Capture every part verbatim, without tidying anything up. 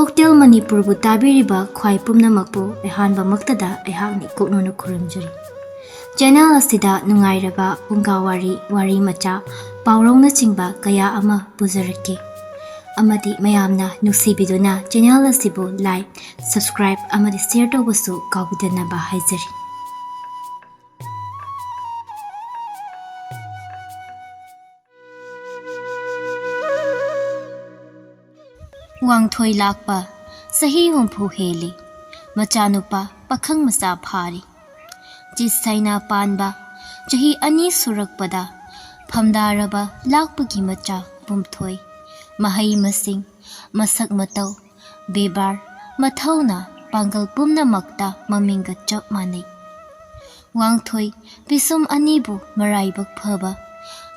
Cocktail ꯃꯅꯤꯄꯨꯔꯕꯨ ꯇꯥꯕꯤꯔꯤꯕ ꯈ꯭ꯋꯥꯏ ꯄꯨꯝꯅꯃꯛꯄꯨ ꯑꯍꯥꯟꯕꯃꯛꯇꯗ ꯑꯩꯍꯥꯛꯅ ꯏꯀꯣꯛꯅꯧꯅ ꯈꯨꯔꯨꯝꯖꯔꯤ꯫ ꯆꯦꯅꯦꯜ ꯑꯁꯤꯗ ꯅꯨꯡꯉꯥꯏꯔꯕ ꯐꯨꯡꯒꯥ ꯋꯥꯔꯤ, ꯋꯥꯔꯤ ꯃꯆꯥ, ꯄꯥꯎꯔꯧꯅꯆꯤꯡꯕ ꯀꯌꯥ ꯑꯃ ꯄꯨꯖꯔꯛꯀꯦ꯫ ꯑꯃꯗꯤ ꯃꯌꯥꯝꯅ ꯅꯨꯡꯁꯤꯕꯤꯗꯨꯅ ꯆꯦꯅꯦꯜ ꯑꯁꯤꯕꯨ like, subscribe ꯑꯃꯗꯤ share ꯇꯧꯕꯁꯨ ꯀꯥꯎꯕꯤꯗꯅꯕ ꯍꯥꯏꯖꯔꯤ꯫ ꯋꯥꯡꯊꯣꯏ ꯂꯥꯛꯄ ꯆꯍꯤ ꯍꯨꯝꯐꯨ ꯍꯦꯜꯂꯤ꯫ ꯃꯆꯥꯅꯨꯄꯥ ꯄꯥꯈꯪ ꯃꯆꯥ ꯐꯥꯔꯤ꯫ ꯆꯤꯠ ꯁꯥꯏꯅꯥ ꯄꯥꯟꯕ ꯆꯍꯤ ꯑꯅꯤ ꯁꯨꯔꯛꯄꯗ ꯐꯝꯗꯥꯔꯕ ꯂꯥꯛꯄꯒꯤ ꯃꯆꯥ ꯄꯨꯝꯊꯣꯏ꯫ ꯃꯍꯩ ꯃꯁꯤꯡ, ꯃꯁꯛ ꯃꯇꯧ, ꯕꯦꯕꯥꯔ, ꯃꯊꯧꯅꯥ, ꯄꯥꯡꯒꯜ ꯄꯨꯝꯅꯃꯛꯇ ꯃꯃꯤꯡꯒ ꯆꯞ ꯃꯥꯟꯅꯩ꯫ ꯋꯥꯡꯊꯣꯏ ꯄꯤꯁꯨꯝ ꯑꯅꯤꯕꯨ ꯃꯔꯥꯏꯕꯛ ꯐꯕ,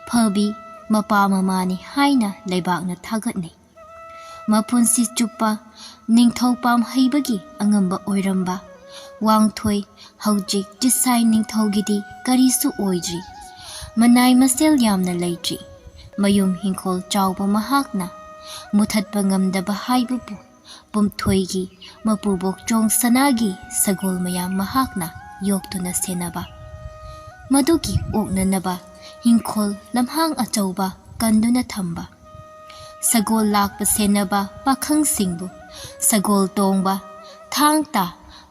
ꯐꯕꯤ ꯃꯄꯥ ꯃꯃꯥꯅꯤ ꯍꯥꯏꯅ ꯂꯩꯕꯥꯛꯅ ꯊꯥꯒꯠꯅꯩ꯫ ꯃꯄꯨꯟꯁꯤ ꯆꯨꯞꯄ ꯅꯤꯡꯊꯧ ꯄꯥꯝ ꯍꯩꯕꯒꯤ ꯑꯉꯝꯕ ꯑꯣꯏꯔꯝꯕ ꯋꯥꯡꯊꯣꯏ ꯍꯧꯖꯤꯛ ꯆꯤꯠꯁꯥꯏ ꯅꯤꯡꯊꯧꯒꯤꯗꯤ ꯀꯔꯤꯁꯨ ꯑꯣꯏꯗ꯭ꯔꯤ꯫ ꯃꯅꯥꯏ ꯃꯁꯦꯜ ꯌꯥꯝꯅ ꯂꯩꯇ꯭ꯔꯤ꯫ ꯃꯌꯨꯝ ꯍꯤꯡꯈꯣꯜ ꯆꯥꯎꯕ ꯃꯍꯥꯛꯅ ꯃꯨꯊꯠꯄ ꯉꯝꯗꯕ ꯍꯥꯏꯕꯕꯨ ꯄꯨꯝꯊꯣꯏꯒꯤ ꯃꯄꯨꯕꯣꯛ ꯆꯣꯡ ꯁꯅꯥꯒꯤ ꯁꯒꯣꯜ ꯃꯌꯥꯝ ꯃꯍꯥꯛꯅ ꯌꯣꯛꯇꯨꯅ ꯁꯦꯟꯅꯕ꯫ ꯃꯗꯨꯒꯤ ꯑꯣꯛꯅꯅꯕ ꯍꯤꯡꯈꯣꯜ ꯂꯝꯍꯥꯡ ꯑꯆꯧꯕ ꯀꯟꯗꯨꯅ ꯊꯝꯕ꯫ ꯁꯒꯣꯜ ꯂꯥꯛꯄ ꯁꯦꯟꯅꯕ ꯄꯥꯈꯪꯁꯤꯡꯕꯨ ꯁꯒꯣꯜ ꯇꯣꯡꯕ, ꯊꯥꯡ ꯇꯥ,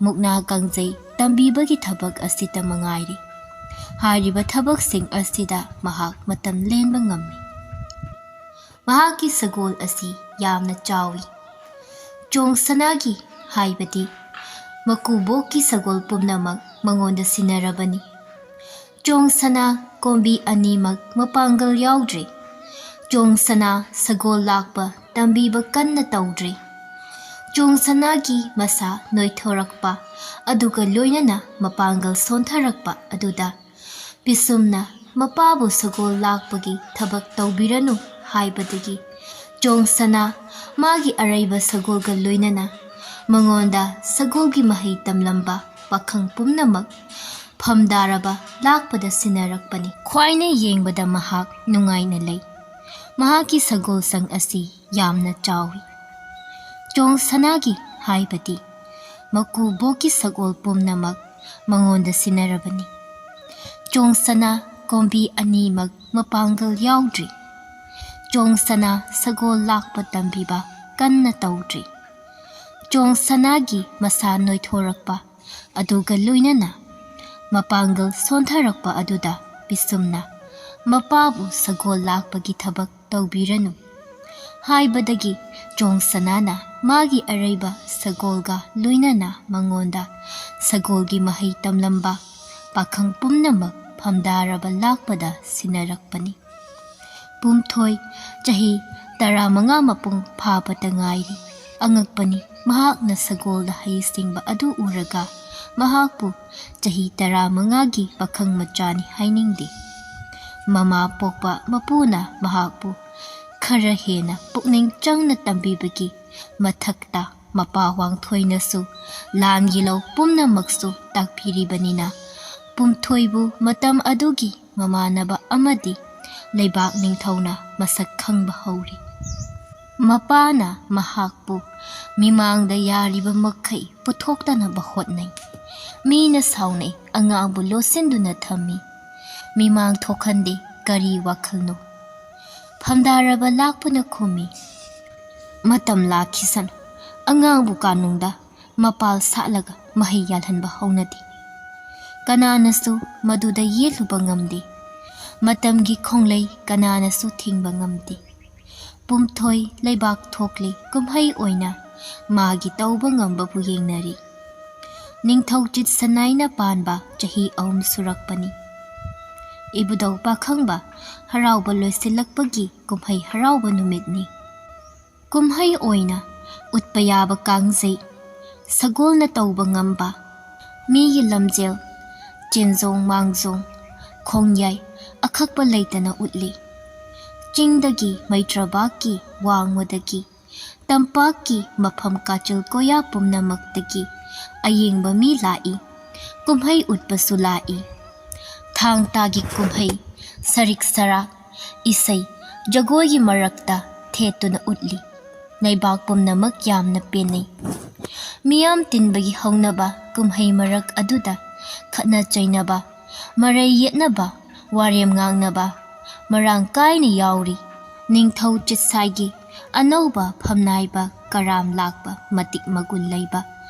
ꯃꯨꯛꯅꯥ ꯀꯥꯡꯖꯩ ꯇꯝꯕꯤꯕꯒꯤ ꯊꯕꯛ ꯑꯁꯤꯇ ꯃꯉꯥꯏꯔꯤ꯫ ꯍꯥꯏꯔꯤꯕ ꯊꯕꯛꯁꯤꯡ ꯑꯁꯤꯗ ꯃꯍꯥꯛ ꯃꯇꯝ ꯂꯦꯟꯕ ꯉꯝꯃꯤ꯫ ꯃꯍꯥꯛꯀꯤ ꯁꯒꯣꯜ ꯑꯁꯤ ꯌꯥꯝꯅ ꯆꯥꯎꯏ꯫ ꯆꯣꯡ ꯁꯅꯥꯒꯤ ꯍꯥꯏꯕꯗꯤ ꯃꯀꯨꯕꯣꯛꯀꯤ ꯁꯒꯣꯜ ꯄꯨꯝꯅꯃꯛ ꯃꯉꯣꯟꯗ ꯁꯤꯟꯅꯔꯕꯅꯤ꯫ ꯆꯣꯡ ꯁꯅꯥ ꯀꯣꯝꯕꯤ ꯑꯅꯤꯃꯛ ꯃꯄꯥꯡꯒꯜ ꯌꯥꯎꯗ꯭ꯔꯤ꯫ ꯆꯣꯡ ꯁꯅꯥ ꯁꯒꯣꯜ ꯂꯥꯛꯄ ꯇꯝꯕꯤꯕ ꯀꯟꯅ ꯇꯧꯗ꯭ꯔꯤ꯫ ꯆꯣꯡ ꯁꯅꯥꯒꯤ ꯃꯁꯥ ꯅꯣꯏꯊꯣꯔꯛꯄ ꯑꯗꯨꯒ ꯂꯣꯏꯅꯅ ꯃꯄꯥꯡꯒꯜ ꯁꯣꯟꯊꯔꯛꯄ ꯑꯗꯨꯗ ꯄꯤꯁꯨꯝꯅ ꯃꯄꯥꯕꯨ ꯁꯒꯣꯜ ꯂꯥꯛꯄꯒꯤ ꯊꯕꯛ ꯇꯧꯕꯤꯔꯅꯨ ꯍꯥꯏꯕꯗꯒꯤ ꯆꯣꯡ ꯁꯅꯥ ꯃꯥꯒꯤ ꯑꯔꯩꯕ ꯁꯒꯣꯜꯒ ꯂꯣꯏꯅꯅ ꯃꯉꯣꯟꯗ ꯁꯒꯣꯜꯒꯤ ꯃꯍꯩ ꯇꯝꯂꯝꯕ ꯄꯥꯈꯪ ꯄꯨꯝꯅꯃꯛ ꯐꯝꯗꯥꯔꯕ ꯂꯥꯛꯄꯗ ꯁꯤꯟꯅꯔꯛꯄꯅꯤ꯫ ꯈ꯭ꯋꯥꯏꯅ ꯌꯦꯡꯕꯗ ꯃꯍꯥꯛ ꯅꯨꯡꯉꯥꯏꯅ ꯂꯩ꯫ ꯃꯍꯥꯛꯀꯤ ꯁꯒꯣꯜꯁꯪ ꯑꯁꯤ ꯌꯥꯝꯅ ꯆꯥꯎꯏ꯫ ꯆꯣꯡꯁꯅꯥꯒꯤ ꯍꯥꯏꯕꯗꯤ ꯃꯀꯨꯕꯣꯛꯀꯤ ꯁꯒꯣꯜ ꯄꯨꯝꯅꯃꯛ ꯃꯉꯣꯟꯗ ꯁꯤꯟꯅꯔꯕꯅꯤ꯫ ꯆꯣꯡꯁꯅꯥ ꯀꯣꯝꯕꯤ ꯑꯅꯤꯃꯛ ꯃꯄꯥꯡꯒꯜ ꯌꯥꯎꯗ꯭ꯔꯤ꯫ ꯆꯣꯡꯁꯅꯥ ꯁꯒꯣꯜ ꯂꯥꯛꯄ ꯇꯝꯕꯤꯕ ꯀꯟꯅ ꯇꯧꯗ꯭ꯔꯤ꯫ ꯆꯣꯡꯁꯅꯥꯒꯤ ꯃꯁꯥ ꯅꯣꯏꯊꯣꯔꯛꯄ ꯑꯗꯨꯒ ꯂꯣꯏꯅꯅ ꯃꯄꯥꯡꯒꯜ ꯁꯣꯟꯊꯔꯛꯄ ꯑꯗꯨꯗ ꯄꯤꯁꯨꯝꯅ ꯃꯄꯥꯕꯨ ꯁꯒꯣꯜ ꯂꯥꯛꯄꯒꯤ ꯊꯕꯛ ꯇꯧꯕꯤꯔꯅꯨ ꯍꯥꯏꯕꯗꯒꯤ ꯆꯣꯡꯁꯅꯥꯅ ꯃꯥꯒꯤ ꯑꯔꯩꯕ ꯁꯒꯣꯜꯒ ꯂꯣꯏꯅꯅ ꯃꯉꯣꯟꯗ ꯁꯒꯣꯜꯒꯤ ꯃꯍꯩ ꯇꯝꯂꯝꯕ ꯄꯥꯈꯪ ꯄꯨꯝꯅꯃꯛ ꯐꯝꯗꯥꯔꯕ ꯂꯥꯛꯄꯗ ꯁꯤꯟꯅꯔꯛꯄꯅꯤ꯫ ꯄꯨꯝꯊꯣꯏ ꯆꯍꯤ ꯇꯔꯥꯃꯉꯥ ꯃꯄꯨꯡ ꯐꯥꯕꯇ ꯉꯥꯏꯔꯤ꯫ ꯑꯉꯛꯄꯅꯤ, ꯃꯍꯥꯛꯅ ꯁꯒꯣꯜꯗ ꯍꯩꯁꯤꯡꯕ ꯑꯗꯨ ꯎꯔꯒ ꯃꯍꯥꯛꯄꯨ ꯆꯍꯤ ꯇꯔꯥꯃꯉꯥꯒꯤ ꯄꯥꯈꯪ ꯃꯆꯥꯅꯤ ꯍꯥꯏꯅꯤꯡꯗꯦ꯫ ꯃꯃꯥ ꯄꯣꯛꯄ ꯃꯄꯨꯅ ꯃꯍꯥꯛꯄꯨ ꯈꯔ ꯍꯦꯟꯅ ꯄꯨꯛꯅꯤꯡ ꯆꯪꯅ ꯇꯝꯕꯤꯕꯒꯤ ꯃꯊꯛꯇ ꯃꯄꯥ ꯋꯥꯡꯊꯣꯏꯅꯁꯨ ꯂꯥꯟꯒꯤ ꯂꯧ ꯄꯨꯝꯅꯃꯛꯁꯨ ꯇꯥꯛꯄꯤꯔꯤꯕꯅꯤꯅ ꯄꯨꯝꯊꯣꯏꯕꯨ ꯃꯇꯝ ꯑꯗꯨꯒꯤ ꯃꯃꯥꯟꯅꯕ ꯑꯃꯗꯤ ꯂꯩꯕꯥꯛ ꯅꯤꯡꯊꯧꯅ ꯃꯁꯛ ꯈꯪꯕ ꯍꯧꯔꯤ꯫ ꯃꯄꯥꯅ ꯃꯍꯥꯛꯄꯨ ꯃꯤꯃꯥꯡꯗ ꯌꯥꯔꯤꯕ ꯃꯈꯩ ꯄꯨꯊꯣꯛꯇꯅꯕ ꯍꯣꯠꯅꯩ꯫ ꯃꯤꯅ ꯁꯥꯎꯅꯩ, ꯑꯉꯥꯡꯕꯨ ꯂꯣꯠꯁꯤꯟꯗꯨꯅ ꯊꯝꯃꯤ꯫ ꯃꯤꯃꯥꯡ ꯊꯣꯛꯍꯟꯗꯦ, ꯀꯔꯤ ꯋꯥꯈꯜꯅꯣ? ꯐꯝꯗꯥꯔꯕ ꯂꯥꯛꯄꯅ ꯈꯨꯝꯃꯤ, "ꯃꯇꯝ ꯂꯥꯛꯈꯤꯁꯅꯨ꯫ ꯑꯉꯥꯡꯕꯨ ꯀꯥꯅꯨꯡꯗ ꯃꯄꯥꯜ ꯁꯥꯠꯂꯒ ꯃꯍꯩ ꯌꯥꯜꯍꯟꯕ ꯍꯧꯅꯗꯦ꯫ ꯀꯅꯥꯅꯁꯨ ꯃꯗꯨꯗ ꯌꯦꯠꯂꯨꯕ ꯉꯝꯗꯦ꯫ ꯃꯇꯝꯒꯤ ꯈꯣꯡꯂꯩ ꯀꯅꯥꯅꯁꯨ ꯊꯤꯡꯕ ꯉꯝꯗꯦ꯫ ꯄꯨꯝꯊꯣꯏ ꯂꯩꯕꯥꯛ ꯊꯣꯛꯂꯤ ꯀꯨꯝꯍꯩ ꯑꯣꯏꯅ ꯃꯥꯒꯤ ꯇꯧꯕ ꯉꯝꯕꯕꯨ ꯌꯦꯡꯅꯔꯤ꯫ ꯅꯤꯡꯊꯧ ꯆꯤꯠꯁꯅꯥꯏꯅ ꯄꯥꯟꯕ ꯆꯍꯤ ꯑꯍꯨꯝ ꯁꯨꯔꯛꯄꯅꯤ꯫ ꯏꯕꯨꯙꯧ ꯄꯥꯈꯪꯕ ꯍꯔꯥꯎꯕ ꯂꯣꯏꯁꯤꯜꯂꯛꯄꯒꯤ ꯀꯨꯝꯍꯩ ꯍꯔꯥꯎꯕ ꯅꯨꯃꯤꯠꯅꯤ꯫ ꯀꯨꯝꯍꯩ ꯑꯣꯏꯅ ꯎꯠꯄ ꯌꯥꯕ ꯀꯥꯡꯖꯩ, ꯁꯒꯣꯜꯅ ꯇꯧꯕ ꯉꯝꯕ, ꯃꯤꯒꯤ ꯂꯝꯖꯦꯜ, ꯆꯦꯟꯖꯣꯡ ꯃꯥꯡꯖꯣꯡ, ꯈꯣꯡꯌꯥꯏ ꯑꯈꯛꯄ ꯂꯩꯇꯅ ꯎꯠꯂꯤ꯫ ꯆꯤꯡꯗꯒꯤ ꯃꯩꯇ꯭ꯔꯕꯥꯛꯀꯤ ꯋꯥꯡꯃꯗꯒꯤ ꯇꯝꯄꯥꯛꯀꯤ ꯃꯐꯝ ꯀꯥꯆꯤꯜ ꯀꯣꯌꯥ ꯄꯨꯝꯅꯃꯛꯇꯒꯤ ꯑꯌꯦꯡꯕ ꯃꯤ ꯂꯥꯛꯏ꯫ ꯀꯨꯝꯍꯩ ꯎꯠꯄꯁꯨ ꯂꯥꯛꯏ꯫ ꯊꯥꯡ ꯇꯥꯒꯤ ꯀꯨꯝꯍꯩ, ꯁꯔꯤꯛ ꯁꯔꯥꯛ, ꯏꯁꯩ, ꯖꯒꯣꯏꯒꯤ ꯃꯔꯛꯇ ꯊꯦꯠꯇꯨꯅ ꯎꯠꯂꯤ꯫ ꯂꯩꯕꯥꯛ ꯄꯨꯝꯅꯃꯛ ꯌꯥꯝꯅ ꯄꯦꯟꯅꯩ꯫ ꯃꯤꯌꯥꯝ ꯇꯤꯟꯕꯒꯤ ꯍꯧꯅꯕ ꯀꯨꯝꯍꯩ ꯃꯔꯛ ꯑꯗꯨꯗ ꯈꯠꯅ ꯆꯩꯅꯕ, ꯃꯔꯩ ꯌꯦꯠꯅꯕ, ꯋꯥꯔꯦꯝ ꯉꯥꯡꯅꯕ ꯃꯔꯥꯡ ꯀꯥꯏꯅ ꯌꯥꯎꯔꯤ꯫ ꯅꯤꯡꯊꯧ ꯆꯤꯠꯁꯥꯏꯒꯤ ꯑꯅꯧꯕ ꯐꯝꯅꯥꯏꯕ ꯀꯔꯥꯝ ꯂꯥꯛꯄ ꯃꯇꯤꯛ ꯃꯒꯨꯟ ꯂꯩꯕ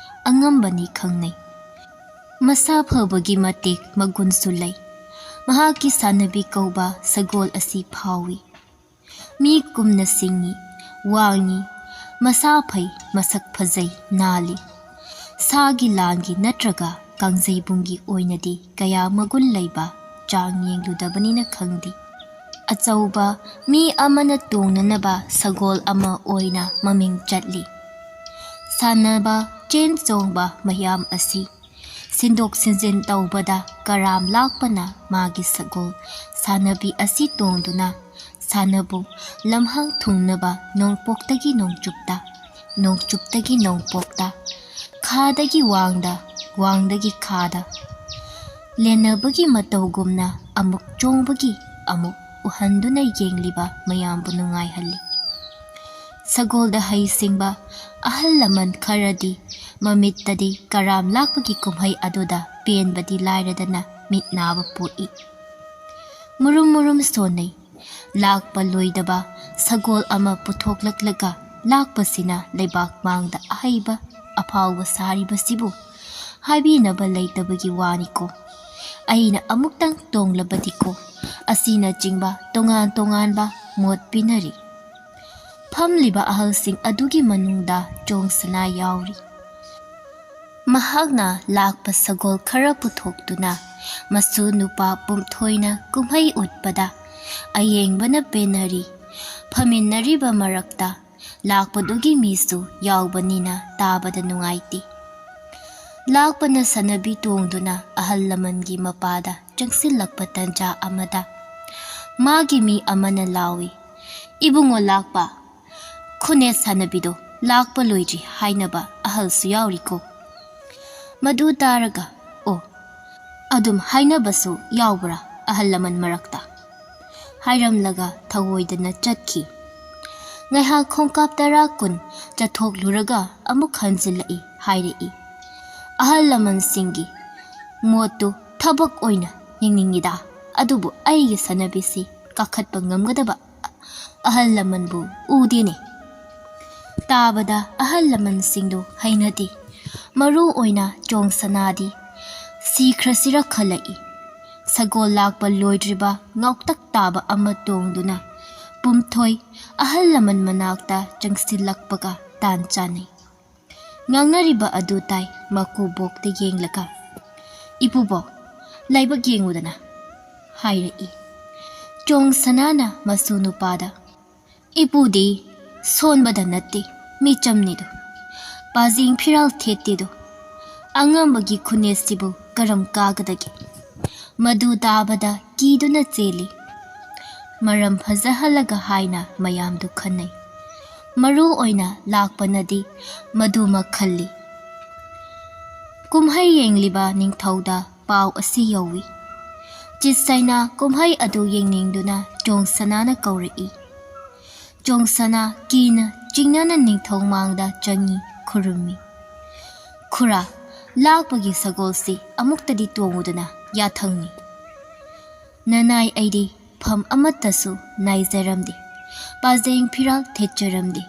ꯑꯉꯝꯕꯅꯤ ꯈꯪꯅꯩ꯫ ꯃꯁꯥ ꯐꯕꯒꯤ ꯃꯇꯤꯛ ꯃꯒꯨꯟꯁꯨ ꯂꯩ꯫ ꯃꯍꯥꯛꯀꯤ ꯁꯥꯟꯅꯕꯤ ꯀꯧꯕ ꯁꯒꯣꯜ ꯑꯁꯤ ꯐꯥꯎꯏ꯫ ꯃꯤ ꯀꯨꯝꯅ ꯁꯤꯡꯉꯤ, ꯋꯥꯡꯉꯤ, ꯃꯁꯥ ꯐꯩ, ꯃꯁꯛ ꯐꯖꯩ, ꯅꯥꯜꯂꯤ꯫ ꯁꯥꯒꯤ ꯂꯥꯟꯒꯤ ꯅꯠꯇ꯭ꯔꯒ ꯀꯥꯡꯖꯩꯕꯨꯡꯒꯤ ꯑꯣꯏꯅꯗꯤ ꯀꯌꯥ ꯃꯒꯨꯟ ꯂꯩꯕ ꯆꯥꯡ ꯌꯦꯡꯂꯨꯗꯕꯅꯤꯅ ꯈꯪꯗꯦ꯫ ꯑꯆꯧꯕ ꯃꯤ ꯑꯃꯅ ꯇꯣꯡꯅꯅꯕ ꯁꯒꯣꯜ ꯑꯃ ꯑꯣꯏꯅ ꯃꯃꯤꯡ ꯆꯠꯂꯤ꯫ ꯁꯥꯟꯅꯕ ꯆꯦꯟ ꯆꯣꯡꯕ ꯃꯌꯥꯝ ꯑꯁꯤ ꯁꯤꯟꯗꯣꯛ ꯁꯤꯟꯖꯤꯟ ꯇꯧꯕꯗ ꯀꯔꯥꯝ ꯂꯥꯛꯄꯅ ꯃꯥꯒꯤ ꯁꯒꯣꯜ ꯁꯥꯟꯅꯕꯤ ꯑꯁꯤ ꯇꯣꯡꯗꯨꯅ ꯁꯥꯟꯅꯕꯨꯡ ꯂꯝꯍꯥꯡ ꯊꯨꯡꯅꯕ ꯅꯣꯡꯄꯣꯛꯇꯒꯤ ꯅꯣꯡꯆꯨꯞꯇ, ꯅꯣꯡꯆꯨꯞꯇꯒꯤ ꯅꯣꯡꯄꯣꯛꯇ, ꯈꯥꯗꯒꯤ ꯋꯥꯡꯗ, ꯋꯥꯡꯗꯒꯤ ꯈꯥꯗ ꯂꯦꯟꯅꯕꯒꯤ ꯃꯇꯧꯒꯨꯝꯅ ꯑꯃꯨꯛ ꯆꯣꯡꯕꯒꯤ ꯑꯃꯨꯛ ꯎꯍꯟꯗꯨꯅ ꯌꯦꯡꯂꯤꯕ ꯃꯌꯥꯝꯕꯨ ꯅꯨꯡꯉꯥꯏꯍꯜꯂꯤ꯫ ꯁꯒꯣꯜꯗ ꯍꯩꯁꯤꯡꯕ ꯑꯍꯜ ꯂꯃꯟ ꯈꯔꯗꯤ ꯃꯃꯤꯠꯇꯗꯤ ꯀꯔꯥꯝ ꯂꯥꯛꯄꯒꯤ ꯀꯨꯝꯍꯩ ꯑꯗꯨꯗ ꯄꯦꯟꯕꯗꯤ ꯂꯥꯏꯔꯗꯅ ꯃꯤꯠ ꯅꯥꯕ ꯄꯣꯛꯏ꯫ ꯃꯨꯔꯨꯝ ꯃꯨꯔꯨꯝ ꯁꯣꯟꯅꯩ꯫ ꯂꯥꯛꯄ ꯂꯣꯏꯗꯕ ꯁꯒꯣꯜ ꯑꯃ ꯄꯨꯊꯣꯛꯂꯛꯂꯒ ꯂꯥꯛꯄꯁꯤꯅ ꯂꯩꯕꯥꯛ ꯃꯥꯡꯗ ꯑꯍꯩꯕ ꯑꯐꯥꯎꯕ ꯁꯥꯔꯤꯕꯁꯤꯕꯨ ꯍꯥꯏꯕꯤꯅꯕ ꯂꯩꯇꯕꯒꯤ ꯋꯥꯅꯤꯀꯣ꯫ ꯑꯩꯅ ꯑꯃꯨꯛꯇꯪ ꯇꯣꯡꯂꯕꯗꯤꯀꯣ ꯑꯁꯤꯅꯆꯤꯡꯕ ꯇꯣꯉꯥꯟ ꯇꯣꯉꯥꯟꯕ ꯃꯣꯠ ꯄꯤꯅꯔꯤ꯫ ꯐꯝꯂꯤꯕ ꯑꯍꯜꯁꯤꯡ ꯑꯗꯨꯒꯤ ꯃꯅꯨꯡꯗ ꯆꯣꯡꯁꯅꯥ ꯌꯥꯎꯔꯤ꯫ ꯃꯍꯥꯛꯅ ꯂꯥꯛꯄ ꯁꯒꯣꯜ ꯈꯔ ꯄꯨꯊꯣꯛꯇꯨꯅ ꯃꯁꯨ ꯅꯨꯄꯥ ꯄꯨꯝꯊꯣꯏꯅ ꯀꯨꯝꯍꯩ ꯎꯠꯄꯗ ꯑꯌꯦꯡꯕꯅ ꯄꯦꯟꯅꯔꯤ꯫ ꯐꯝꯃꯤꯟꯅꯔꯤꯕ ꯃꯔꯛꯇ ꯂꯥꯛꯄꯗꯨꯒꯤ ꯃꯤꯁꯨ ꯌꯥꯎꯕꯅꯤꯅ ꯇꯥꯕꯗ ꯅꯨꯡꯉꯥꯏꯇꯦ꯫ ꯂꯥꯛꯄꯅ ꯁꯥꯟꯅꯕꯤ ꯇꯣꯡꯗꯨꯅ ꯑꯍꯜ ꯂꯃꯟꯒꯤ ꯃꯄꯥꯗ ꯆꯪꯁꯤꯜꯂꯛꯄ ꯇꯟꯖꯥ ꯑꯃꯗ ꯃꯥꯒꯤ ꯃꯤ ꯑꯃꯅ ꯂꯥꯎꯏ, "ꯏꯕꯨꯡꯉꯣ ꯂꯥꯛꯄ, ꯈꯨꯅꯦ ꯁꯥꯟꯅꯕꯤꯗꯣ ꯂꯥꯛꯄ ꯂꯣꯏꯗ꯭ꯔꯤ ꯍꯥꯏꯅꯕ ꯑꯍꯜꯁꯨ ꯌꯥꯎꯔꯤꯀꯣ?" ꯃꯗꯨ ꯇꯥꯔꯒ, "ꯑꯣ, ꯑꯗꯨꯝ ꯍꯥꯏꯅꯕꯁꯨ ꯌꯥꯎꯕ꯭ꯔꯥ ꯑꯍꯜ ꯂꯃꯟ ꯃꯔꯛꯇ?" ꯍꯥꯏꯔꯝꯂꯒ ꯊꯧꯑꯣꯏꯗꯅ ꯆꯠꯈꯤ꯫ ꯉꯥꯏꯍꯥꯛ ꯈꯣꯡꯀꯥꯞ ꯇꯔꯥ ꯀꯨꯟ ꯆꯠꯊꯣꯛꯂꯨꯔꯒ ꯑꯃꯨꯛ ꯍꯟꯖꯤꯜꯂꯛꯏ ꯍꯥꯏꯔꯛꯏ꯫ ꯑꯍꯜ ꯂꯃꯟꯁꯤꯡꯒꯤ ꯃꯣꯠꯇꯨ ꯊꯕꯛ ꯑꯣꯏꯅ ꯌꯦꯡꯅꯤꯡꯉꯤꯗ, ꯑꯗꯨꯕꯨ ꯑꯩꯒꯤ ꯁꯥꯟꯅꯕꯤꯁꯤ ꯀꯥꯈꯠꯄ ꯉꯝꯒꯗꯕ ꯑꯍꯜ ꯂꯃꯟꯕꯨ ꯎꯗꯦꯅꯦ꯫ ꯇꯥꯕꯗ ꯑꯍꯜ ꯂꯃꯟꯁꯤꯡꯗꯨ ꯍꯩꯅꯗꯦ꯫ ꯃꯔꯨ ꯑꯣꯏꯅ ꯆꯣꯡ ꯁꯅꯥꯗꯤ ꯁꯤꯈ꯭ꯔꯁꯤꯔ ꯈꯜꯂꯛꯏ꯫ ꯁꯒꯣꯜ ꯂꯥꯛꯄ ꯂꯣꯏꯗ꯭ꯔꯤꯕ ꯉꯥꯎꯇꯛ ꯇꯥꯕ ꯑꯃ ꯇꯣꯡꯗꯨꯅ ꯄꯨꯝꯊꯣꯏ ꯑꯍꯜ ꯂꯃꯟ ꯃꯅꯥꯛꯇ ꯆꯪꯁꯤꯜꯂꯛꯄꯒ ꯇꯥꯟ ꯆꯥꯅꯩ꯫ ꯉꯥꯡꯅꯔꯤꯕ ꯑꯗꯨ ꯇꯥꯏ ꯃꯀꯨꯕꯣꯛꯇ ꯌꯦꯡꯂꯒ, "ꯏꯄꯨꯕꯣꯛ, ꯂꯥꯏꯕꯛ ꯌꯦꯡꯉꯨꯗꯅ," ꯍꯥꯏꯔꯛꯏ꯫ ꯆꯣꯡ ꯁꯅꯥꯅ ꯃꯁꯨ ꯅꯨꯄꯥꯗ, "ꯏꯄꯨꯗꯤ ꯁꯣꯟꯕꯗ ꯅꯠꯇꯦ, ꯃꯤꯆꯝꯅꯤꯗꯣ, ꯄꯥꯖꯦꯡ ꯐꯤꯔꯥꯜ ꯊꯦꯠꯇꯦꯗꯣ, ꯑꯉꯝꯕꯒꯤ ꯈꯨꯅꯦꯠꯁꯤꯕꯨ ꯀꯔꯝ ꯀꯥꯒꯗꯒꯦ?" ꯃꯗꯨ ꯇꯥꯕꯗ ꯀꯤꯗꯨꯅ ꯆꯦꯜꯂꯤ꯫ ꯃꯔꯝ ꯐꯖꯍꯜꯂꯒ ꯍꯥꯏꯅ ꯃꯌꯥꯝꯗꯨ ꯈꯟꯅꯩ꯫ ꯃꯔꯨ ꯑꯣꯏꯅ ꯂꯥꯛꯄꯅꯗꯤ ꯃꯗꯨꯃꯛ ꯈꯜꯂꯤ꯫ ꯀꯨꯝꯍꯩ ꯌꯦꯡꯂꯤꯕ ꯅꯤꯡꯊꯧꯗ ꯄꯥꯎ ꯑꯁꯤ ꯌꯧꯏ꯫ ꯆꯤꯠꯁꯩꯅ ꯀꯨꯝꯍꯩ ꯑꯗꯨ ꯌꯦꯡꯅꯤꯡꯗꯨꯅ ꯆꯣꯡꯁꯅꯥꯅ ꯀꯧꯔꯛꯏ꯫ ꯆꯣꯡꯁꯅꯥ ꯀꯤꯅ ꯆꯤꯡꯅꯅ ꯅꯤꯡꯊꯧ ꯃꯥꯡꯗ ꯆꯪꯉꯤ, ꯈꯨꯔꯨꯝꯃꯤ꯫ "ꯈꯨꯔꯥ, ꯂꯥꯛꯄꯒꯤ ꯁꯒꯣꯜꯁꯤ ꯑꯃꯨꯛꯇꯗꯤ ꯇꯣꯡꯉꯨꯗꯅ ꯌꯥꯊꯪꯅꯤ꯫ ꯅꯅꯥꯏ ꯑꯩꯗꯤ ꯐꯝ ꯑꯃꯠꯇꯁꯨ ꯅꯥꯏꯖꯔꯝꯗꯦ, ꯄꯥꯖꯦꯡ ꯐꯤꯔꯥꯜ ꯊꯦꯠꯆꯔꯝꯗꯦ꯫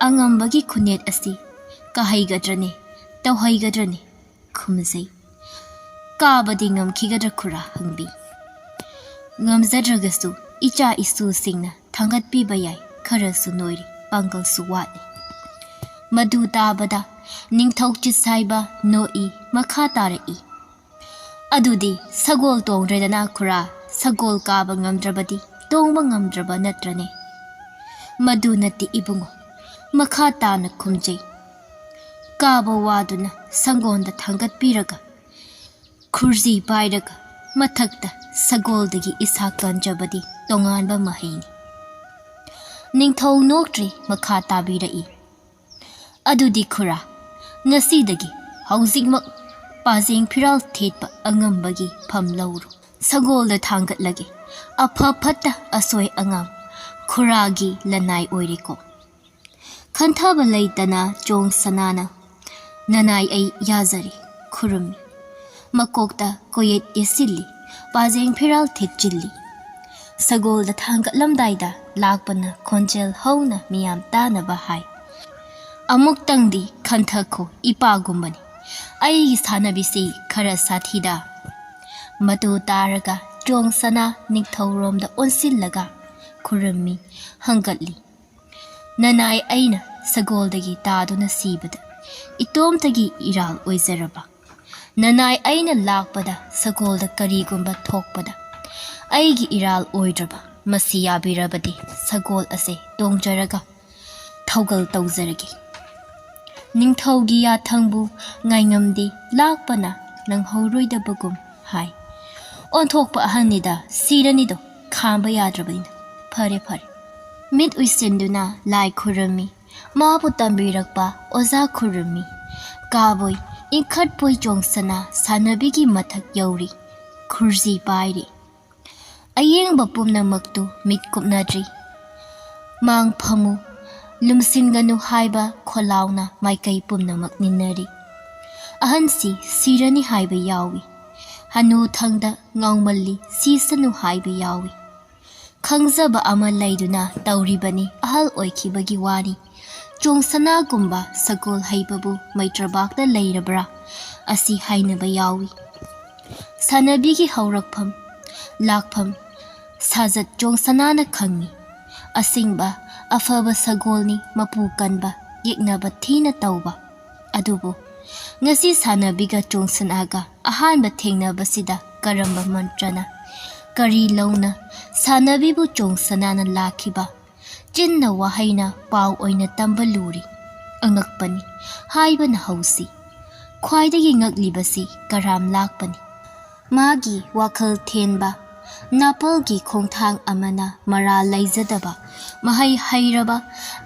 ꯑꯉꯝꯕꯒꯤ ꯈꯨꯅꯦꯠ ꯑꯁꯤ ꯀꯥꯍꯩꯒꯗ꯭ꯔꯅꯦ, ꯇꯧꯍꯩꯒꯗ꯭ꯔꯅꯦ?" ꯈꯨꯝꯖꯩ꯫ "ꯀꯥꯕꯗꯤ ꯉꯝꯈꯤꯒꯗ꯭ꯔꯥ ꯈꯨꯔꯥ?" ꯍꯪꯕꯤ꯫ "ꯉꯝꯖꯗ꯭ꯔꯒꯁꯨ ꯏꯆꯥ ꯏꯁꯨꯁꯤꯡꯅ ꯊꯥꯡꯒꯠꯄꯤꯕ ꯌꯥꯏ, ꯈꯔꯁꯨ ꯅꯣꯏꯔꯤ, ꯄꯥꯡꯒꯜꯁꯨ ꯋꯥꯠꯂꯤ꯫" ꯃꯗꯨ ꯇꯥꯕꯗ ꯅꯤꯡꯊꯧ ꯆꯤꯠꯁꯥꯏꯕ ꯅꯣꯛꯏ, ꯃꯈꯥ ꯇꯥꯔꯛꯏ꯫ "ꯑꯗꯨꯗꯤ ꯁꯒꯣꯜ ꯇꯣꯡꯗ꯭ꯔꯦꯗꯅ ꯈꯨꯔꯥ, ꯁꯒꯣꯜ ꯀꯥꯕ ꯉꯝꯗ꯭ꯔꯕꯗꯤ ꯇꯣꯡꯕ ꯉꯝꯗ꯭ꯔꯕ ꯅꯠꯇ꯭ꯔꯅꯦ?" "ꯃꯗꯨ ꯅꯠꯇꯦ ꯏꯕꯨꯡꯉꯣ," ꯃꯈꯥ ꯇꯥꯅ ꯈꯨꯝꯖꯩ꯫ "ꯀꯥꯕ ꯋꯥꯗꯨꯅ ꯁꯪꯒꯣꯟꯗ ꯊꯥꯡꯒꯠꯄꯤꯔꯒ, ꯈꯨꯔꯖꯤ ꯄꯥꯏꯔꯒ ꯃꯊꯛꯇ ꯁꯒꯣꯜꯗꯒꯤ ꯏꯁꯥ ꯀꯟꯖꯕꯗꯤ ꯇꯣꯉꯥꯟꯕ ꯃꯍꯩꯅꯤ꯫" ꯅꯤꯡꯊꯧ ꯅꯣꯛꯇ꯭ꯔꯤ, ꯃꯈꯥ ꯇꯥꯕꯤꯔꯛꯏ꯫ "ꯑꯗꯨꯗꯤ ꯈꯨꯔꯥ, ꯉꯁꯤꯗꯒꯤ ꯍꯧꯖꯤꯛꯃꯛ ꯄꯥꯖꯦꯡ ꯐꯤꯔꯥꯜ ꯊꯦꯠꯄ ꯑꯉꯝꯕꯒꯤ ꯐꯝ ꯂꯧꯔꯨ꯫ ꯁꯒꯣꯜꯗ ꯊꯥꯡꯒꯠꯂꯒꯦ꯫ ꯑꯐ ꯐꯠꯇ ꯑꯁꯣꯏ ꯑꯉꯥꯝ ꯈꯨꯔꯥꯒꯤ ꯂꯅꯥꯏ ꯑꯣꯏꯔꯦꯀꯣ꯫ ꯈꯟꯊꯕ ꯂꯩꯇꯅ ꯆꯣꯡ ꯁꯅꯥꯅ ꯅꯅꯥꯏ ꯑꯩ ꯌꯥꯖꯔꯦ ꯈꯨꯔꯨꯝꯃꯤ꯫ ꯃꯀꯣꯛꯇ ꯀꯣꯌꯦꯠ ꯌꯦꯠꯁꯤꯜꯂꯤ, ꯄꯥꯖꯦꯡ ꯐꯤꯔꯥꯜ ꯊꯦꯠꯆꯤꯜꯂꯤ꯫ ꯁꯒꯣꯜꯗ ꯊꯥꯡꯒꯠꯂꯝꯗꯥꯏꯗ ꯂꯥꯛꯄꯅ ꯈꯣꯟꯖꯦꯜ ꯍꯧꯅ ꯃꯤꯌꯥꯝ ꯇꯥꯅꯕ ꯍꯥꯏ꯫ ꯑꯃꯨꯛꯇꯪꯗꯤ ꯈꯟꯊꯈꯣ ꯏꯄꯥꯒꯨꯝꯕꯅꯤ꯫ ꯑꯩꯒꯤ ꯁꯥꯟꯅꯕꯤꯁꯤ ꯈꯔ ꯁꯥꯊꯤꯗ꯫ ꯃꯇꯨ ꯇꯥꯔꯒ ꯆꯣꯡ ꯁꯅꯥ ꯅꯤꯡꯊꯧꯔꯣꯝꯗ ꯑꯣꯟꯁꯤꯜꯂꯒ ꯈꯨꯔꯨꯝꯃꯤ, ꯍꯪꯒꯠꯂꯤ꯫ ꯅꯅꯥꯏ ꯑꯩꯅ ꯁꯒꯣꯜꯗꯒꯤ ꯇꯥꯗꯨꯅ ꯁꯤꯕꯗ ꯏꯇꯣꯝꯇꯒꯤ ꯏꯔꯥꯜ ꯑꯣꯏꯖꯔꯕ꯫ ꯅꯅꯥꯏ ꯑꯩꯅ ꯂꯥꯛꯄꯗ ꯁꯒꯣꯜꯗ ꯀꯔꯤꯒꯨꯝꯕ ꯊꯣꯛꯄꯗ ꯑꯩꯒꯤ ꯏꯔꯥꯜ ꯑꯣꯏꯗ꯭ꯔꯕ꯫ ꯃꯁꯤ ꯌꯥꯕꯤꯔꯕꯗꯤ ꯁꯒꯣꯜ ꯑꯁꯦ ꯇꯣꯡꯖꯔꯒ ꯊꯧꯒꯜ ꯇꯧꯖꯔꯒꯦ꯫ ꯅꯤꯡꯊꯧꯒꯤ ꯌꯥꯊꯪꯕꯨ ꯉꯥꯏꯉꯝꯗꯦ, ꯂꯥꯛꯄꯅ ꯅꯪꯍꯧꯔꯣꯏꯗꯕꯒꯨꯝ ꯍꯥꯏ꯫ ꯑꯣꯟꯊꯣꯛꯄ ꯑꯍꯟꯅꯤꯗ, ꯁꯤꯔꯅꯤꯗꯣ, ꯈꯥꯝꯕ ꯌꯥꯗ꯭ꯔꯕꯅꯤꯅ꯫ ꯐꯔꯦ, ꯐꯔꯦ꯫ ꯃꯤꯠ ꯎꯏꯁꯤꯟꯗꯨꯅ ꯂꯥꯏ ꯈꯨꯔꯨꯝꯃꯤ꯫ ꯃꯥꯕꯨ ꯇꯝꯕꯤꯔꯛꯄ ꯑꯣꯖꯥ ꯈꯨꯔꯨꯝꯃꯤ꯫ ꯀꯥꯕꯣꯏ, ꯏꯟꯈꯠꯄꯣꯏ ꯆꯣꯡꯁꯅꯥ ꯁꯥꯟꯅꯕꯤꯒꯤ ꯃꯊꯛ ꯌꯧꯔꯤ꯫ ꯈꯨꯔꯖꯤ ꯄꯥꯏꯔꯤ꯫ ꯑꯌꯦꯡꯕ ꯄꯨꯝꯅꯃꯛꯇꯨ ꯃꯤꯠ ꯀꯨꯞꯅꯗ꯭ꯔꯤ꯫ ꯃꯥꯡ ꯐꯝꯃꯨ, ꯂꯨꯝꯁꯤꯟꯒꯅꯨ ꯍꯥꯏꯕ ꯈꯣꯜꯂꯥꯎꯅ ꯃꯥꯏꯀꯩ ꯄꯨꯝꯅꯃꯛ ꯅꯤꯟꯅꯔꯤ꯫ ꯑꯍꯟꯁꯤ ꯁꯤꯔꯅꯤ ꯍꯥꯏꯕ ꯌꯥꯎꯏ꯫ ꯍꯅꯨ ꯊꯪꯗ ꯉꯥꯎꯃꯜꯂꯤ, ꯁꯤꯁꯅꯨ ꯍꯥꯏꯕ ꯌꯥꯎꯏ꯫ ꯈꯪꯖꯕ ꯑꯃ ꯂꯩꯗꯨꯅ ꯇꯧꯔꯤꯕꯅꯤ, ꯑꯍꯜ ꯑꯣꯏꯈꯤꯕꯒꯤ ꯋꯥꯅꯤ꯫ ꯆꯣꯡꯁꯅꯥꯒꯨꯝꯕ ꯁꯒꯣꯜ ꯍꯩꯕꯕꯨ ꯃꯩꯇ꯭ꯔꯕꯥꯛꯇ ꯂꯩꯔꯕ꯭ꯔꯥ? ꯑꯁꯤ ꯍꯥꯏꯅꯕ ꯌꯥꯎꯏ꯫ ꯁꯥꯟꯅꯕꯤꯒꯤ ꯍꯧꯔꯛꯐꯝ, ꯂꯥꯛꯐꯝ, ꯁꯥꯖꯠ ꯆꯣꯡꯁꯅꯥꯅ ꯈꯪꯏ꯫ ꯑꯁꯦꯡꯕ ꯑꯐꯕ ꯁꯒꯣꯜꯅꯤ, ꯃꯄꯨ ꯀꯟꯕ, ꯌꯦꯛꯅꯕ ꯊꯤꯅ ꯇꯧꯕ꯫ ꯑꯗꯨꯕꯨ ꯉꯁꯤ ꯁꯥꯟꯅꯕꯤꯒ ꯆꯣꯡꯁꯅꯥꯒ ꯑꯍꯥꯟꯕ ꯊꯦꯡꯅꯕꯁꯤꯗ ꯀꯔꯝꯕ ꯃꯟꯇ꯭ꯔꯅ, ꯀꯔꯤ ꯂꯧꯅ ꯁꯥꯟꯅꯕꯤꯕꯨ ꯆꯣꯡꯁꯅꯥꯅ ꯂꯥꯛꯈꯤꯕ? ꯆꯤꯟꯅ ꯋꯥꯍꯩꯅ ꯄꯥꯎ ꯑꯣꯏꯅ ꯇꯝꯕ ꯂꯨꯔꯤ꯫ ꯑꯉꯛꯄꯅꯤ, ꯍꯥꯏꯕꯅ ꯍꯧꯁꯤ꯫ ꯈ꯭ꯋꯥꯏꯗꯒꯤ ꯉꯛꯂꯤꯕꯁꯤ ꯀꯔꯥꯝ ꯂꯥꯛꯄꯅꯤ꯫ ꯃꯥꯒꯤ ꯋꯥꯈꯜ ꯊꯦꯟꯕ, ꯅꯥꯄꯜꯒꯤ ꯈꯣꯡꯊꯥꯡ ꯑꯃꯅ ꯃꯔꯥ ꯂꯩꯖꯗꯕ, ꯃꯍꯩ ꯍꯩꯔꯕ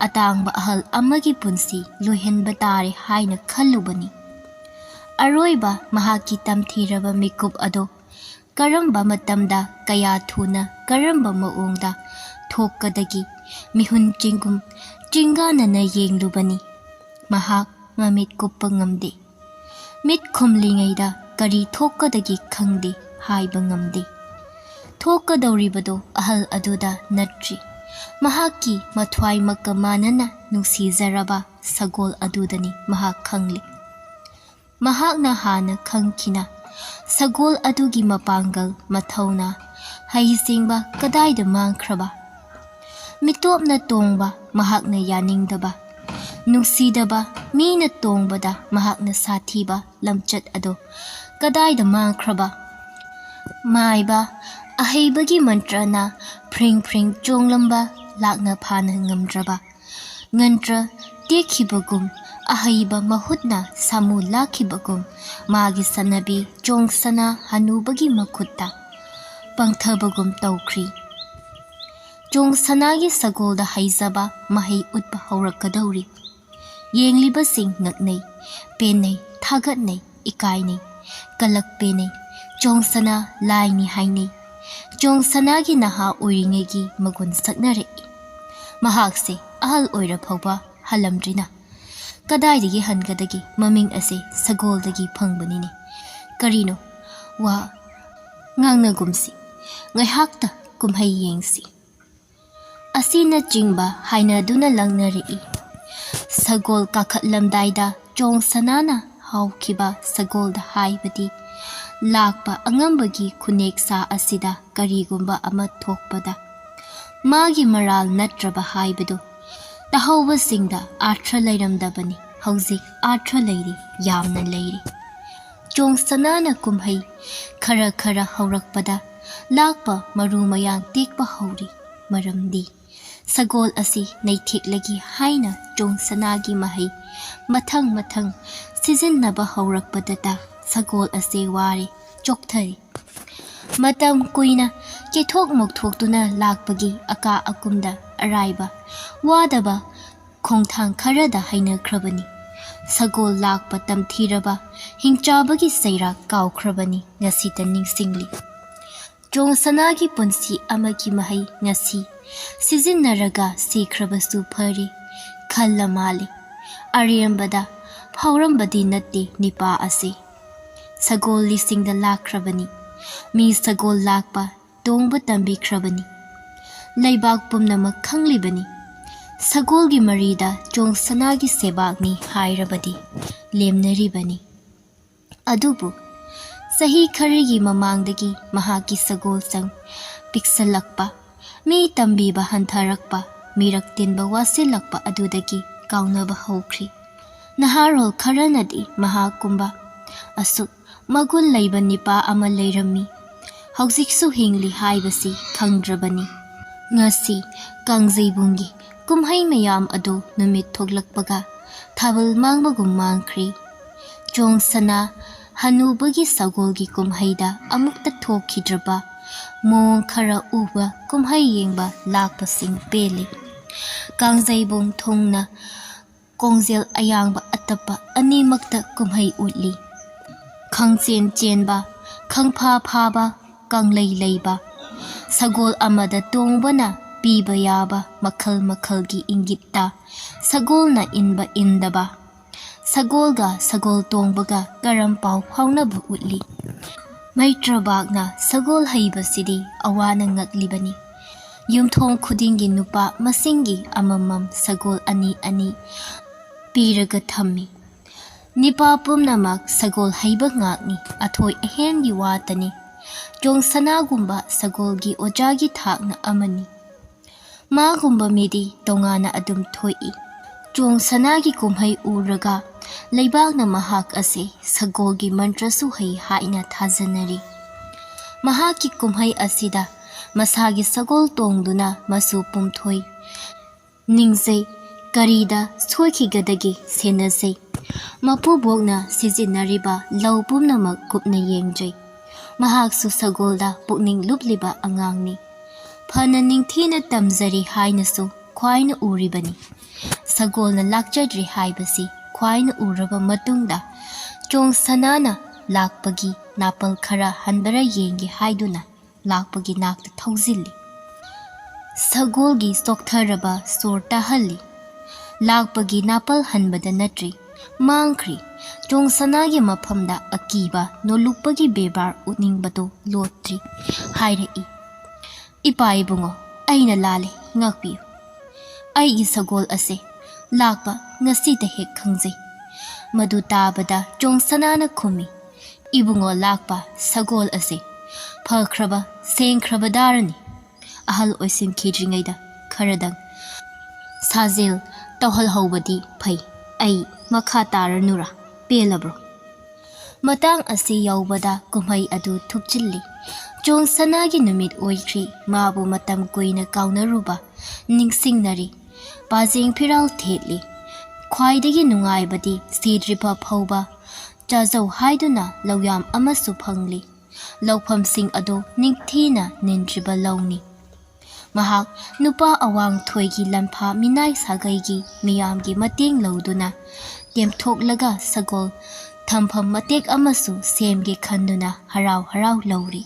ꯑꯇꯥꯡꯕ ꯑꯍꯜ ꯑꯃꯒꯤ ꯄꯨꯟꯁꯤ ꯂꯣꯏꯍꯟꯕ ꯇꯥꯔꯦ ꯍꯥꯏꯅ ꯈꯜꯂꯨꯕꯅꯤ꯫ ꯑꯔꯣꯏꯕ ꯃꯍꯥꯛꯀꯤ ꯇꯝꯊꯤꯔꯕ ꯃꯤꯀꯨꯞ ꯑꯗꯣ ꯀꯔꯝꯕ ꯃꯇꯝꯗ, ꯀꯌꯥ ꯊꯨꯅ, ꯀꯔꯝꯕ ꯃꯑꯣꯡꯗ ꯊꯣꯛꯀꯗꯒꯤ ꯃꯤꯍꯨꯟ ꯆꯤꯡꯒꯨꯝ ꯆꯤꯡꯒꯥꯅꯅ ꯌꯦꯡꯂꯨꯕꯅꯤ꯫ ꯃꯍꯥꯛ ꯃꯃꯤꯠ ꯀꯨꯞꯄ ꯉꯝꯗꯦ꯫ ꯃꯤꯠ ꯈꯨꯝꯂꯤꯉꯩꯗ ꯀꯔꯤ ꯊꯣꯛꯀꯗꯒꯦ ꯈꯪꯗꯦ, ꯍꯥꯏꯕ ꯉꯝꯗꯦ꯫ ꯊꯣꯛꯀꯗꯧꯔꯤꯕꯗꯣ ꯑꯍꯜ ꯑꯗꯨꯗ ꯅꯠꯇ꯭ꯔꯤ, ꯃꯍꯥꯛꯀꯤ ꯃꯊ꯭ꯋꯥꯏꯃꯛꯀ ꯃꯥꯟꯅꯅ ꯅꯨꯡꯁꯤꯖꯔꯕ ꯁꯒꯣꯜ ꯑꯗꯨꯗꯅꯤ ꯃꯍꯥꯛ ꯈꯪꯂꯤ꯫ ꯃꯍꯥꯛꯅ ꯍꯥꯟꯅ ꯈꯪꯈꯤꯅ ꯁꯒꯣꯜ ꯑꯗꯨꯒꯤ ꯃꯄꯥꯡꯒꯜ, ꯃꯊꯧꯅꯥ, ꯍꯩꯁꯤꯡꯕ ꯀꯗꯥꯏꯗ ꯃꯥꯡꯈ꯭ꯔꯕ? ꯃꯤꯇꯣꯞꯅ ꯇꯣꯡꯕ ꯃꯍꯥꯛꯅ ꯌꯥꯅꯤꯡꯗꯕ, ꯅꯨꯡꯁꯤꯗꯕ ꯃꯤꯅ ꯇꯣꯡꯕꯗ ꯃꯍꯥꯛꯅ ꯁꯥꯊꯤꯕ ꯂꯝꯆꯠ ꯑꯗꯣ ꯀꯗꯥꯏꯗ ꯃꯥꯡꯈ꯭ꯔꯕ? ꯃꯥꯏꯕ ꯑꯍꯩꯕꯒꯤ ꯃꯟꯇ꯭ꯔꯅ ꯐ꯭ꯔꯤꯡ ꯐ꯭ꯔꯤꯡ ꯆꯣꯡꯂꯝꯕ ꯂꯥꯛꯅ ꯐꯥꯅ ꯉꯝꯗ꯭ꯔꯕ, ꯉꯟꯇ꯭ꯔ ꯇꯦꯛꯈꯤꯕꯒꯨꯝ, ꯑꯍꯩꯕ ꯃꯍꯨꯠꯅ ꯁꯥꯃꯨ ꯂꯥꯛꯈꯤꯕꯒꯨꯝ, ꯃꯥꯒꯤ ꯁꯥꯟꯅꯕꯤ ꯆꯣꯡꯁꯅꯥ ꯍꯅꯨꯕꯒꯤ ꯃꯈꯨꯠꯇ ꯄꯪꯊꯕꯒꯨꯝ ꯇꯧꯈ꯭ꯔꯤ꯫ ꯆꯣꯡꯁꯅꯥꯒꯤ ꯁꯒꯣꯜꯗ ꯍꯩꯖꯕ ꯃꯍꯩ ꯎꯠꯄ ꯍꯧꯔꯛꯀꯗꯧꯔꯤ꯫ ꯌꯦꯡꯂꯤꯕꯁꯤꯡ ꯉꯛꯅꯩ, ꯄꯦꯟꯅꯩ, ꯊꯥꯒꯠꯅꯩ, ꯏꯀꯥꯏꯅꯩ, ꯀꯂꯛ ꯄꯦꯟꯅꯩ꯫ ꯆꯣꯡꯁꯅꯥ ꯂꯥꯏꯅꯤ ꯍꯥꯏꯅꯩ꯫ ꯆꯣꯡꯁꯅꯥꯒꯤ ꯅꯍꯥ ꯑꯣꯏꯔꯤꯉꯩꯒꯤ ꯃꯒꯨꯟ ꯁꯛꯅꯔꯛꯏ꯫ ꯃꯍꯥꯛꯁꯦ ꯑꯍꯜ ꯑꯣꯏꯔ ꯐꯥꯎꯕ ꯍꯜꯂꯝꯗ꯭ꯔꯤꯅ ꯀꯗꯥꯏꯗꯒꯤ ꯍꯟꯒꯗꯒꯦ? ꯃꯃꯤꯡ ꯑꯁꯦ ꯁꯒꯣꯜꯗꯒꯤ ꯐꯪꯕꯅꯤꯅꯦ꯫ ꯀꯔꯤꯅꯣ? ꯋꯥ ꯉꯥꯡꯅꯒꯨꯝꯁꯤ, ꯉꯥꯏꯍꯥꯛꯇ ꯀꯨꯝꯍꯩ ꯌꯦꯡꯁꯤ꯫ ꯑꯁꯤꯅꯆꯤꯡꯕ ꯍꯥꯏꯅꯗꯨꯅ ꯂꯪꯅꯔꯛꯏ꯫ ꯁꯒꯣꯜ ꯀꯥꯈꯠꯂꯝꯗꯥꯏꯗ ꯆꯣꯡꯁꯅꯥꯅ ꯍꯥꯎꯈꯤꯕ ꯁꯒꯣꯜꯗ ꯍꯥꯏꯕꯗꯤ, ꯂꯥꯛꯄ ꯑꯉꯝꯕꯒꯤ ꯈꯨꯅꯦꯛꯁꯥ ꯑꯁꯤꯗ ꯀꯔꯤꯒꯨꯝꯕ ꯑꯃ ꯊꯣꯛꯄꯗ ꯃꯥꯒꯤ ꯃꯔꯥꯜ ꯅꯠꯇ꯭ꯔꯕ ꯍꯥꯏꯕꯗꯨ ꯇꯥꯍꯧꯕꯁꯤꯡꯗ ꯑꯥꯔꯊ꯭ꯔ ꯂꯩꯔꯝꯗꯕꯅꯤ꯫ ꯍꯧꯖꯤꯛ ꯑꯥꯔꯊ꯭ꯔ ꯂꯩꯔꯤ, ꯌꯥꯝꯅ ꯂꯩꯔꯤ꯫ ꯆꯣꯡꯁꯅꯥꯅ ꯀꯨꯝꯍꯩ ꯈꯔ ꯈꯔ ꯍꯧꯔꯛꯄꯗ ꯂꯥꯛꯄ ꯃꯔꯨ ꯃꯌꯥꯡ ꯇꯦꯛꯄ ꯍꯧꯔꯤ꯫ ꯃꯔꯝꯗꯤ ꯁꯒꯣꯜ ꯑꯁꯤ ꯅꯩꯊꯦꯛꯂꯒꯦ ꯍꯥꯏꯅ ꯆꯣꯡꯁꯅꯥꯒꯤ ꯃꯍꯩ ꯃꯊꯪ ꯃꯊꯪ ꯁꯤꯖꯤꯟꯅꯕ ꯍꯧꯔꯛꯄꯗꯇ ꯁꯒꯣꯜ ꯑꯁꯦ ꯋꯥꯔꯦ, ꯆꯣꯛꯊꯔꯦ꯫ ꯃꯇꯝ ꯀꯨꯏꯅ ꯀꯦꯊꯣꯛ ꯃꯧꯊꯣꯛꯇꯨꯅ ꯂꯥꯛꯄꯒꯤ ꯑꯀꯥ ꯑꯀꯨꯝꯗ ꯑꯔꯥꯏꯕ ꯋꯥꯗꯕ ꯈꯣꯡꯊꯥꯡ ꯈꯔꯗ ꯍꯩꯅꯈ꯭ꯔꯕꯅꯤ꯫ ꯁꯒꯣꯜ ꯂꯥꯛꯄ ꯇꯝꯊꯤꯔꯕ ꯍꯤꯡꯆꯥꯕꯒꯤ ꯆꯩꯔꯥꯛ ꯀꯥꯎꯈ꯭ꯔꯕꯅꯤ, ꯉꯁꯤꯇ ꯅꯤꯡꯁꯤꯡꯂꯤ꯫ ꯆꯣꯡꯁꯅꯥꯒꯤ ꯄꯨꯟꯁꯤ ꯑꯃꯒꯤ ꯃꯍꯩ ꯉꯁꯤ ꯁꯤꯖꯤꯟꯅꯔꯒ ꯁꯤꯈ꯭ꯔꯕꯁꯨ ꯐꯔꯤ ꯈꯜꯂ ꯃꯥꯜꯂꯤ꯫ ꯑꯔꯦꯝꯕꯗ ꯐꯥꯎꯔꯝꯕꯗꯤ ꯅꯠꯇꯦ ꯅꯤꯄꯥ ꯑꯁꯤ꯫ ꯁꯒꯣꯜ ꯂꯤꯁꯤꯡꯗ ꯂꯥꯛꯈ꯭ꯔꯕꯅꯤ꯫ ꯃꯤ ꯁꯒꯣꯜ ꯂꯥꯛꯄ ꯇꯣꯡꯕ ꯇꯝꯕꯤꯈ꯭ꯔꯕꯅꯤ꯫ ꯂꯩꯕꯥꯛ ꯄꯨꯝꯅꯃꯛ ꯈꯪꯂꯤꯕꯅꯤ꯫ ꯁꯒꯣꯜꯒꯤ ꯃꯔꯤꯗ ꯆꯣꯡꯁꯅꯥꯒꯤ ꯁꯦꯕꯥꯛꯅꯤ ꯍꯥꯏꯔꯕꯗꯤ ꯂꯦꯝꯅꯔꯤꯕꯅꯤ꯫ ꯑꯗꯨꯕꯨ ꯆꯍꯤ ꯈꯔꯒꯤ ꯃꯃꯥꯡꯗꯒꯤ ꯃꯍꯥꯛꯀꯤ ꯁꯒꯣꯜꯁꯪ ꯄꯤꯛꯁꯜꯂꯛꯄ, ꯃꯤ ꯇꯝꯕꯤꯕ ꯍꯟꯊꯔꯛꯄ, ꯃꯤꯔꯛ ꯇꯤꯟꯕ ꯋꯥꯁꯤꯜꯂꯛꯄ ꯑꯗꯨꯗꯒꯤ ꯀꯥꯎꯅꯕ ꯍꯧꯈ꯭ꯔꯤ꯫ ꯅꯍꯥꯔꯣꯜ ꯈꯔꯅꯗꯤ ꯃꯍꯥꯛꯀꯨꯝꯕ ꯑꯁꯨꯛ ꯃꯒꯨꯟ ꯂꯩꯕ ꯅꯤꯄꯥ ꯑꯃ ꯂꯩꯔꯝꯃꯤ, ꯍꯧꯖꯤꯛꯁꯨ ꯍꯤꯡꯂꯤ ꯍꯥꯏꯕꯁꯤ ꯈꯪꯗ꯭ꯔꯕꯅꯤ꯫ ꯉꯁꯤ ꯀꯥꯡꯖꯩꯕꯨꯡꯒꯤ ꯀꯨꯝꯍꯩ ꯃꯌꯥꯝ ꯑꯗꯨ ꯅꯨꯃꯤꯠ ꯊꯣꯛꯂꯛꯄꯒ ꯊꯥꯕꯜ ꯃꯥꯡꯕꯒꯨꯝ ꯃꯥꯡꯈ꯭ꯔꯤ꯫ ꯆꯣꯡꯁꯅꯥ ꯍꯅꯨꯕꯒꯤ ꯁꯒꯣꯜꯒꯤ ꯀꯨꯝꯍꯩꯗ ꯑꯃꯨꯛꯇ ꯊꯣꯛꯈꯤꯗ꯭ꯔꯕ ꯃꯑꯣꯡ ꯈꯔ ꯎꯕ ꯀꯨꯝꯍꯩ ꯌꯦꯡꯕ ꯂꯥꯛꯄꯁꯤꯡ ꯄꯦꯜꯂꯤ꯫ ꯀꯥꯡꯖꯩꯕꯨꯡ ꯊꯨꯡꯅ ꯀꯣꯡꯖꯦꯜ ꯑꯌꯥꯡꯕ ꯑꯇꯞꯄ ꯑꯅꯤꯃꯛꯇ ꯀꯨꯝꯍꯩ ꯎꯠꯂꯤ꯫ ꯈꯪꯆꯦꯟ ꯆꯦꯟꯕ, ꯈꯪꯐꯥ ꯐꯥꯕ, ꯀꯪꯂꯩ ꯂꯩꯕ, ꯁꯒꯣꯜ ꯑꯃꯗ ꯇꯣꯡꯕꯅ ꯄꯤꯕ ꯌꯥꯕ ꯃꯈꯜ ꯃꯈꯜꯒꯤ ꯏꯪꯒꯤꯠꯇ ꯁꯒꯣꯜꯅ ꯏꯟꯕ ꯏꯟꯗꯕ, ꯁꯒꯣꯜꯒ ꯁꯒꯣꯜ ꯇꯣꯡꯕꯒ ꯀꯔꯝ ꯄꯥꯎ ꯐꯥꯎꯅꯕ ꯎꯠꯂꯤ꯫ ꯃꯩꯇ꯭ꯔꯕꯥꯛꯅ ꯁꯒꯣꯜ ꯍꯩꯕꯁꯤꯗꯤ ꯑꯋꯥꯅ ꯉꯛꯂꯤꯕꯅꯤ꯫ ꯌꯨꯝꯊꯣꯡ ꯈꯨꯗꯤꯡꯒꯤ ꯅꯨꯄꯥ ꯃꯁꯤꯡꯒꯤ ꯑꯃꯃꯝ ꯁꯒꯣꯜ ꯑꯅꯤ ꯑꯅꯤ ꯄꯤꯔꯒ ꯊꯝꯃꯤ꯫ ꯅꯤꯄꯥ ꯄꯨꯝꯅꯃꯛ ꯁꯒꯣꯜ ꯍꯩꯕ ꯉꯥꯛꯅꯤ, ꯑꯊꯣꯏ ꯑꯍꯦꯟꯒꯤ ꯋꯥꯇꯅꯤ꯫ ꯆꯣꯡꯁꯅꯥꯒꯨꯝꯕ ꯁꯒꯣꯜꯒꯤ ꯑꯣꯖꯥꯒꯤ ꯊꯥꯛꯅ ꯑꯃꯅꯤ꯫ ꯃꯥꯒꯨꯝꯕ ꯃꯤꯗꯤ ꯇꯣꯉꯥꯟꯅ ꯑꯗꯨꯝ ꯊꯣꯛꯏ꯫ ꯆꯣꯡꯁꯅꯥꯒꯤ ꯀꯨꯝꯍꯩ ꯎꯔꯒ ꯂꯩꯕꯥꯛꯅ ꯃꯍꯥꯛ ꯑꯁꯤ ꯁꯒꯣꯜꯒꯤ ꯃꯟꯇ꯭ꯔꯁꯨ ꯍꯩ ꯍꯥꯏꯅ ꯊꯥꯖꯅꯔꯤ꯫ ꯃꯍꯥꯛꯀꯤ ꯀꯨꯝꯍꯩ ꯑꯁꯤꯗ ꯃꯁꯥꯒꯤ ꯁꯒꯣꯜ ꯇꯣꯡꯗꯨꯅ ꯃꯆꯨ ꯄꯨꯝꯊꯣꯏ ꯅꯤꯡꯖꯩ, ꯀꯔꯤꯗ ꯁꯣꯏꯈꯤꯒꯗꯒꯦ ꯁꯦꯟꯅꯖꯩ꯫ ꯃꯄꯨꯕꯣꯛꯅ ꯁꯤꯖꯤꯟꯅꯔꯤꯕ ꯂꯧ ꯄꯨꯝꯅꯃꯛ ꯀꯨꯞꯅ ꯌꯦꯡꯖꯩ꯫ ꯃꯍꯥꯛꯁꯨ ꯁꯒꯣꯜꯗ ꯄꯨꯛꯅꯤꯡ ꯂꯨꯞꯂꯤꯕ ꯑꯉꯥꯡꯅꯤ꯫ ꯐꯅ ꯅꯤꯡꯊꯤꯅ ꯇꯝꯖꯔꯤ ꯍꯥꯏꯅꯁꯨ ꯈ꯭ꯋꯥꯏꯅ ꯎꯔꯤꯕꯅꯤ꯫ ꯁꯒꯣꯜꯅ ꯂꯥꯛꯆꯗ꯭ꯔꯤ ꯍꯥꯏꯕꯁꯤ ꯈ꯭ꯋꯥꯏꯅ ꯎꯔꯕ ꯃꯇꯨꯡꯗ ꯆꯣꯡꯁꯅꯥꯅ ꯂꯥꯛꯄꯒꯤ ꯅꯥꯄꯜ ꯈꯔ ꯍꯟꯕꯔ ꯌꯦꯡꯒꯦ ꯍꯥꯏꯗꯨꯅ ꯂꯥꯛꯄꯒꯤ ꯅꯥꯛꯇ ꯊꯧꯖꯤꯜꯂꯤ꯫ ꯁꯒꯣꯜꯒꯤ ꯆꯣꯛꯊꯔꯕ ꯁꯣꯔ ꯇꯥꯍꯜꯂꯤ꯫ ꯂꯥꯛꯄꯒꯤ ꯅꯥꯄꯜ ꯍꯟꯕꯗ ꯅꯠꯇ꯭ꯔꯤ, ꯃꯥꯡꯈ꯭ꯔꯤ꯫ ꯆꯣꯡꯁꯅꯥꯒꯤ ꯃꯐꯝꯗ ꯑꯀꯤꯕ ꯅꯣꯂꯨꯛꯄꯒꯤ ꯕꯦꯕꯥꯔ ꯎꯠꯅꯤꯡꯕꯗꯨ ꯂꯣꯠꯇ꯭ꯔꯤ꯫ ꯍꯥꯏꯔꯛꯏ, "ꯏꯄꯥ ꯏꯕꯨꯡꯉꯣ, ꯑꯩꯅ ꯂꯥꯜꯂꯦ, ꯉꯥꯛꯄꯤꯌꯨ꯫ ꯑꯩꯒꯤ ꯁꯒꯣꯜ ꯑꯁꯦ ꯂꯥꯛꯄ ꯉꯁꯤꯇ ꯍꯦꯛ ꯈꯪꯖꯩ"꯫ ꯃꯗꯨ ꯇꯥꯕꯗ ꯆꯣꯡꯁꯅꯥꯅ ꯈꯨꯝꯃꯤ, "ꯏꯕꯨꯡꯉꯣ ꯂꯥꯛꯄ ꯁꯒꯣꯜ ꯑꯁꯦ ꯐꯈ꯭ꯔꯕ, ꯁꯦꯡꯈ꯭ꯔꯕ ꯗꯥꯔꯅꯤ꯫ ꯑꯍꯜ ꯑꯣꯏꯁꯤꯟꯈꯤꯗ꯭ꯔꯤꯉꯩꯗ ꯈꯔꯗꯪ ꯁꯥꯖꯦꯜ ꯇꯧꯍꯜꯍꯧꯕꯗꯤ ꯐꯩ꯫ ꯑꯩ ꯃꯈꯥ ꯇꯥꯔꯅꯨꯔꯥ? ꯄꯦꯜꯂꯕ꯭ꯔꯣ?" ꯃꯇꯥꯡ ꯑꯁꯤ ꯌꯧꯕꯗ ꯀꯨꯝꯍꯩ ꯑꯗꯨ ꯊꯨꯞꯆꯤꯜꯂꯤ꯫ ꯆꯣꯡꯁꯅꯥꯒꯤ ꯅꯨꯃꯤꯠ ꯑꯣꯏꯈ꯭ꯔꯤ꯫ ꯃꯥꯕꯨ ꯃꯇꯝ ꯀꯨꯏꯅ ꯀꯥꯎꯅꯔꯨꯕ ꯅꯤꯡꯁꯤꯡꯅꯔꯤ꯫ ꯄꯥꯖꯦꯡ ꯐꯤꯔꯥꯜ ꯊꯦꯠꯂꯤ꯫ ꯈ꯭ꯋꯥꯏꯗꯒꯤ ꯅꯨꯡꯉꯥꯏꯕꯗꯤ ꯁꯤꯗ꯭ꯔꯤꯕ ꯐꯥꯎꯕ ꯆꯥꯖꯧ ꯍꯥꯏꯗꯨꯅ ꯂꯧꯌꯥꯝ ꯑꯃꯁꯨ ꯐꯪꯂꯤ꯫ ꯂꯧꯐꯝꯁꯤꯡ ꯑꯗꯨ ꯅꯤꯡꯊꯤꯅ ꯅꯤꯟꯗ꯭ꯔꯤꯕ ꯂꯧꯅꯤ꯫ ꯃꯍꯥꯛ ꯅꯨꯄꯥ ꯑꯋꯥꯡ ꯊꯣꯏꯒꯤ ꯂꯟꯐꯥ ꯃꯤꯅꯥꯏ ꯁꯥꯒꯩꯒꯤ ꯃꯤꯌꯥꯝꯒꯤ ꯃꯇꯦꯡ ꯂꯧꯗꯨꯅ ꯇꯦꯝꯊꯣꯛꯂꯒ ꯁꯒꯣꯜ ꯊꯝꯐꯝ ꯃꯇꯦꯛ ꯑꯃꯁꯨ ꯁꯦꯝꯒꯦ ꯈꯟꯗꯨꯅ ꯍꯔꯥꯎ ꯍꯔꯥꯎ ꯂꯧꯔꯤ꯫